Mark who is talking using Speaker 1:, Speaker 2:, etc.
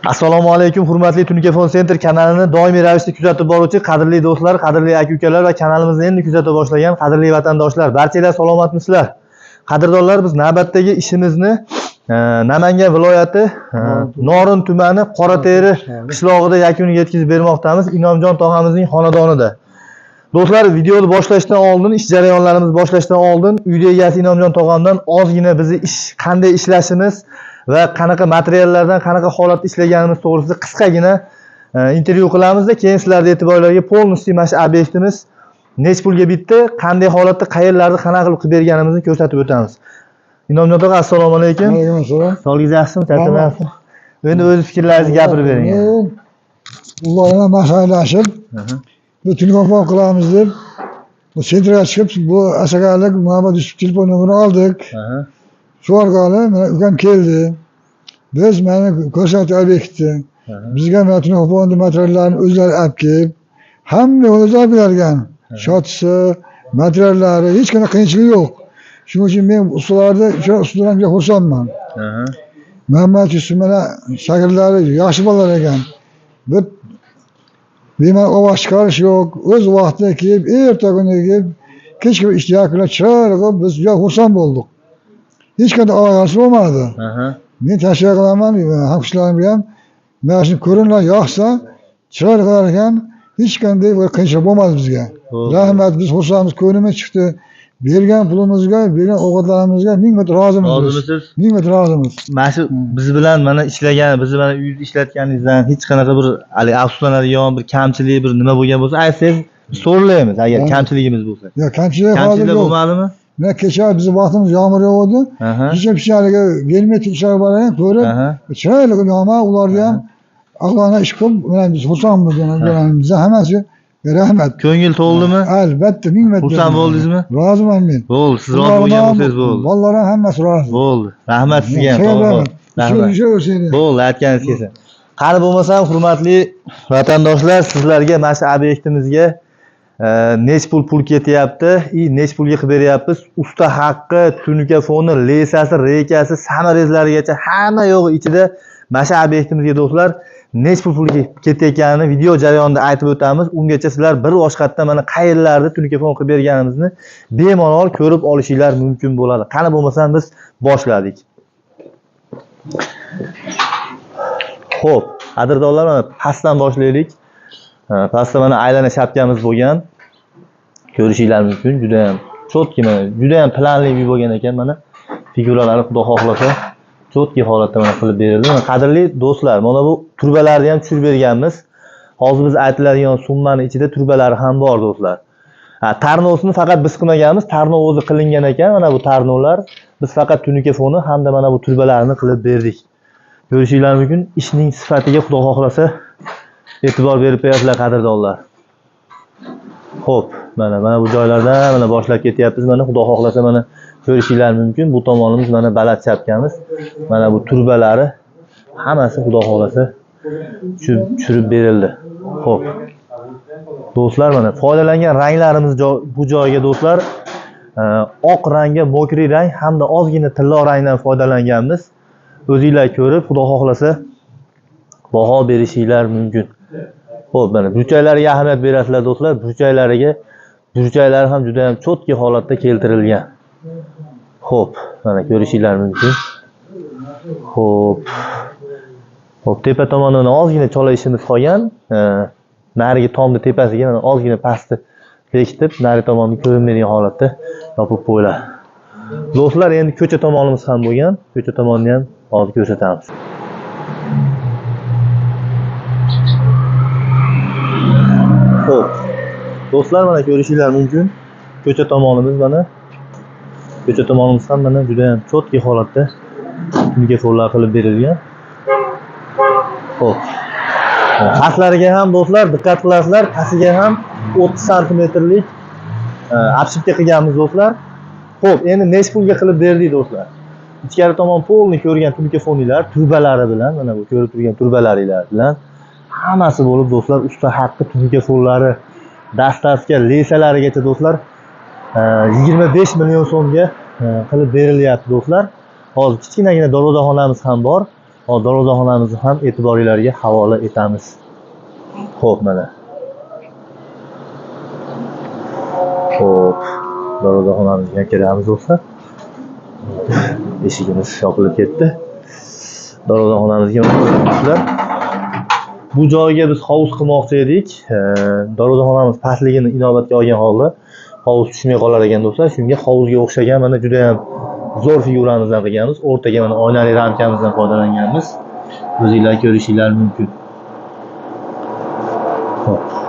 Speaker 1: Assalomu alaykum hurmatli Tunuka Center kanalini doimiy ravishda kuzatib boruvchi qadrli do'stlar, qadrli aka-ukalar va kanalimizni endi kuzata boshlagan qadrli vatandoshlar. Barchalar salomatmisizlar? Qadrdonlar, biz navbatdagi ishimizni Namangan viloyati Norin tumani Qorateri qishlog'ida yakuniga yetkazib bermoqdamiz. Inomjon tog'amizning xonadonida. Do'stlar, videoni boshlashdan oldin, ish jarayonlarimizni boshlashdan oldin uyda egasi Inomjon tog'amdan ozgina bizni ish qanday ishlashimiz va qanaqa materiallardan qanaqa holatda ishlaganimiz to'g'risida qisqagina intervyu qilamizda, keyin sizlarni e'tiborlariga полностью mana shu obyektimiz nech pulga bitdi, qanday holatda, qayerlarda qanaqa qilib qilib berganimizni ko'rsatib o'tamiz. Inomjon tog'a, assalomu alaykum.
Speaker 2: Alaykum assalom.
Speaker 1: Sog'ligingiz yaxshimi? Charchamayapsizmi? Endi o'z fikrlaringizni gapirib bering.
Speaker 2: Ular bilan maslahatlashib, bu telefon qilamiz deb bu sentrga chiqib, bu asakalik Muhammad Yusuf telefon nomerini oldik. Shu orqali mana ukam keldi. Biz mana ko'rsatdi obyektni. Bizga mana telefon materiallarini o'zlari olib kelib, hamma o'zlari olib kelarkan. Shotisi, materiallari, hech qanday qiyinchilik yo'q. Shuning uchun men ustalarni, o'sha ustalarga xursandman. Muhammad Yusuf mana shogirdlari yaxshi bolalar ekan. Bir bemalol ovoz chiqarish yo'q. O'z vaqtida kelib, erta kuni kelib, kechki ishni yakunlab chiroyli qilib biz juda xursand bo'ldik. Hech qanday ovoz bo'lmadi. Men tavsiya qilaman, hamkasblarimga ham mana shuni ko'ringlar, yoqsa chiroyli qilar ekan, hech qanday bir qiyinchilik bo'lmadi bizga. Rahmat, biz xursandmiz, ko'nglimiz chiqdi. Bergan pulimizga, bergan ovqatlarimizga ming marta rozimiz. Biz.
Speaker 1: Rozimisiz?
Speaker 2: Ming marta rozimiz.
Speaker 1: Mana shu biz bilan mana ishlagan, bizni mana uyda ishlatganingizdan hech qanaqa bir haligi afsuslanadigan bir kamchilik, bir nima bo'lgan bo'lsa, aytsangiz biz to'g'rilaymiz agar kamchiligimiz bo'lsa.
Speaker 2: Yo'q, kamchilik hozir
Speaker 1: Kamchiliklar
Speaker 2: yo'q.
Speaker 1: bo'lmadimi?
Speaker 2: Mana kecha bizni vaqtimiz yomg'ir yog'di. Kecha pichaligi gelmay ishlar bor ekan, ko'rib, chiroyli qilib yog'ma, ularga ham aqlona ish qilib, mana biz xursandmiz, mana biza hammasi rahmat.
Speaker 1: Ko'ngil to'ldimi?
Speaker 2: Albatta, ming marta.
Speaker 1: Xursand bo'ldingizmi?
Speaker 2: Roziman men.
Speaker 1: Bo'ldi, siz rozi bo'lgan bo'lsangiz bo'ldi.
Speaker 2: Bolalar ham hammasi rozi.
Speaker 1: Bo'ldi. Rahmat sizga ham. Tog'a. Rahmat.
Speaker 2: Rahmat.
Speaker 1: Bo'ldi, aytganingiz kelsin. Qani bo'lmasam, hurmatli vatandoshlar, sizlarga mana shu obyektimizga nech pul pul ketyapti, и nech pulga qilib beryapmiz. Usta haqqi, tunuka foni, lesasi, reykasi, samarezlarigacha hamma yo'g'i ichida mana shu obyektimizga do'stlar nech pul pul ketayotganini video jarayonida aytib o'tamiz. Ungacha sizlar bir boshqatdan mana qayerlarda tunuka fon qilib berganimizni bemalol ko'rib olishinglar mumkin bo'ladi. Qani bo'lmasam biz boshladik. Xo'p, qadrdonlar, mana pastdan boshlaylik. Pastda mana aylana shapkamiz bo'lgan. Ko'rishinglar mumkin, juda ham cho'tki, mana juda ham planli uy bo'lgan ekan mana. Figuralari xudo xohlasa cho'tki holatda mana qilib berildi. Mana qadrli do'stlar, mana bu turbalarni ham tushirib berganmiz. Hozir biz aytiladigan summani ichida turbalari ham bor do'stlar. Ha, tarnovsini faqat biz qilmaganmiz, tarnov o'zi qilingan ekan. Mana bu tarnovlar, biz faqat tunuka foni hamda mana bu turbalarni qilib berdik. Ko'rishinglar mumkin, ishning sifatiga xudo xohlasa e'tibor berib qo'yasizlar qadrdonlar. Xo'p, mana bu joylardan mana boshlab ketyapmiz. Mana xudo xohlasa mana ko'rishinglar mumkin. Bu tomonimiz mana baland chapkamiz. Mana bu turbalari hammasi xudo xohlasa tushirib berildi. Xo'p. Do'stlar, mana foydalangan ranglarimiz bu joyga do'stlar, oq rangga mokriy rang hamda ozgina tillo rangdan foydalanganmiz. O'zinglar ko'rib, xudo xohlasa baho berishinglar mumkin. Xo'p, mana burchaklariga ahamiyat berasizlar do'stlar. Burchaklari ham juda ham cho'tki holatda keltirilgan. Xo'p, mana ko'rishinglar mumkin. Xo'p. Xo'p, tepa tomonidan ozgina chola ishimiz qolgan. Narigi tomni tepasiga mana ozgina pasti bekitib, nari tomonni ko'rinmaydigan holatda yopib qo'yiladi. Do'stlar, endi ko'cha tomonimiz ham bo'lgan. Ko'cha tomonni ham hozir ko'rsatamiz. Xo'p. Do'stlar, mana ko'rishinglar mumkin. Ko'cha tomonimiz mana. Ko'cha tomonimiz ham mana juda ham cho'tki holatda mikrofonlar qilib berilgan. Xo'p. Pastlariga ham do'stlar diqqat qilasizlar, pastiga ham 30 santimetrlik obshivka qilganmiz do'stlar. Xo'p, endi nech pulga qilib berdik do'stlar? Ichkari tomon polni ko'rgan mikrofonlar, turbalari bilan, mana bu ko'rib turgan turbalaringlar bilan hammasi bo'lib do'stlar, usta haqqi, mikrofonlari, dastavka, lesalarigacha do'stlar 25 million so'mga qilib berilyapti do'stlar. Hozir kichkinagina darvozaxonamiz ham bor. Hop, darvozaxonamizni ham e'tiboringlarga havola etamiz. Xo'p, mana. Xo'p, darvozaxonamizga kiramiz bo'lsa, eshigimiz yopilib ketdi. Darvozaxonamizga do'stlar, bu joyga biz hovuz qilmoqchi edik. Darvozaxonamiz pastligini inobatga olgan holda hovuz tushmay qolar ekan do'stlar. Shunga hovuzga o'xshagan mana juda ham zo'r figuramizdan qilganmiz. O'rtaga mana oynali ramkamizdan foydalanganmiz. O'zinglar ko'rishinglar mumkin. Xo'p.